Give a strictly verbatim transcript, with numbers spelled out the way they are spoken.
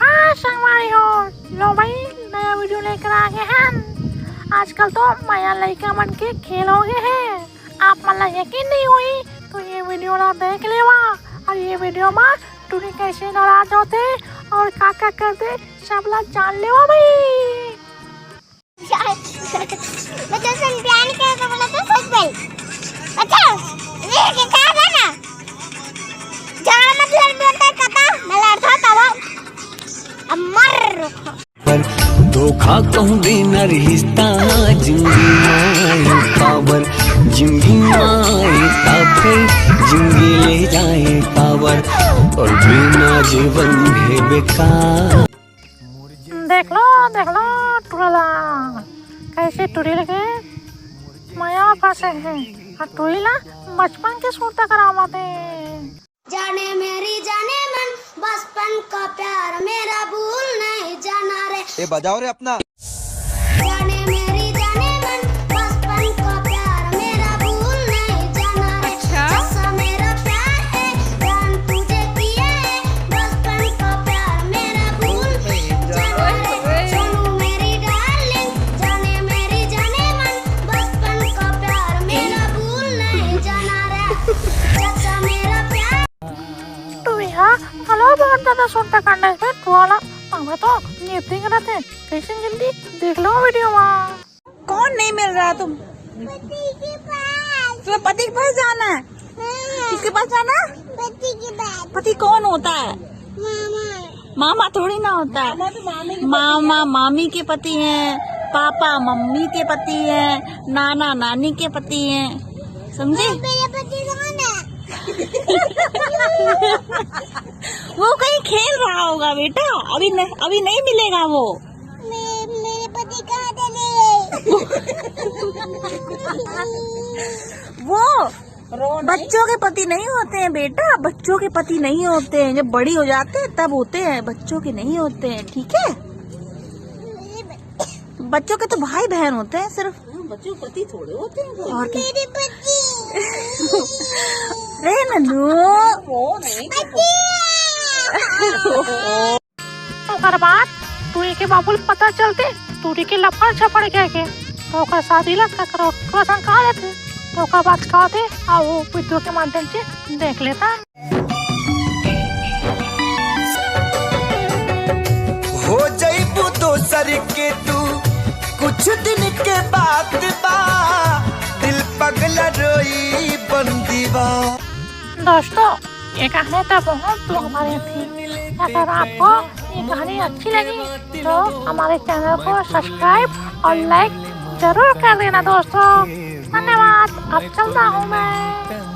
हाँ संगवारी हो, लो भाई, नया वीडियो लेकर आ गए हैं। आजकल तो मया लइका मन के खेल हो गए हैं। आप मन ला यकीन नहीं हुई तो ये वीडियो ला देख लेवा। और ये वीडियो में टुरी कैसे नाराज होते और का का करते, सब ला जान लेवा भाई। मैं तो सुन प्यार के तो बोला तो सच भाई। अच्छा, ये के का था ना? झगड़ा मत लड़, बोलता कथा, मैं लड़ता था वो। अब मर। पर धोखा कहूँ देना रिश्ता, जिंदगी माए पावर, जिंदगी माए पावर, जिंदगी ले जाए पावर, और बिना जीवन है बेकार। देख लो, देख लो टुरा ला, कैसे टुरी लगे मया फंसे है। और टुरी ला बचपन के सुरता करावत है। जाने मेरी जाने मन, बचपन का प्यार मेरा भूल नहीं जाना रे। ए, बजाओ रे अपना। जाने मेरी जाने मन, बचपन का प्यार मेरा भूल नहीं जाना रे। अच्छा। जैसा मेरा प्यार है, जान तुझे किया है, बचपन का प्यार मेरा भूल नहीं जाना रे। ओए, ओए। सोनू मेरी डार्लिंग, जाने मेरी जाने मन, बचपन का प्यार मेरा भूल नहीं जाना रे। जैसा मेरा प्यार। टुरी हा घलो बहुत ज्यादा सुरता कांड है टुरा ला। हमें तो नियति करत है। कैसे जल्दी देख लो वीडियो मा। कौन नहीं मिल रहा तुम? पति के पास। तुम्हें पति के पास जाना है? हाँ। किसके पास जाना है? पति के पास। पति कौन होता है? मामा। मामा थोड़ी ना होता है। मामा तो मामी के पति मामा है। मामी के पति हैं, पापा मम्मी के पति हैं, नाना नानी के पति हैं, समझे? मेरे पति कौन है? वो कहीं खेल रहा होगा बेटा, अभी न, अभी नहीं मिलेगा वो। मेरे, मेरे पति कहाँ चले गए? वो रो नहीं। बच्चों के पति नहीं होते हैं बेटा, बच्चों के पति नहीं होते हैं, जब बड़ी हो जाते हैं तब होते हैं, बच्चों के नहीं होते हैं, ठीक है? मेरे ब- बच्चों के तो भाई बहन होते हैं सिर्फ। हाँ, बच्चों के पति थोड़े होते हैं वो। और क्या? मेरे पति। रे नन्नू। रो नहीं। पति। ओकर बाद टुरी के बाबू ल पता चलथे टुरी के लफड़ झफड़ के, के। तो ओकर शादी ला ककरो टुरा संग करा देथे। तो ओकर बाद का होथे, आओ वीडियो के माध्यम से देख लेथन। हो जइबू दोसर के तू, कुछ दिन के बात बा, दिल पगला रोई बंदी बा। दोस्तों, ये कहानी तो बहुत दुख भरी थी। अगर आपको ये कहानी अच्छी लगी तो हमारे चैनल को सब्सक्राइब और लाइक जरूर कर देना दोस्तों। धन्यवाद, अब चलता हूँ मैं।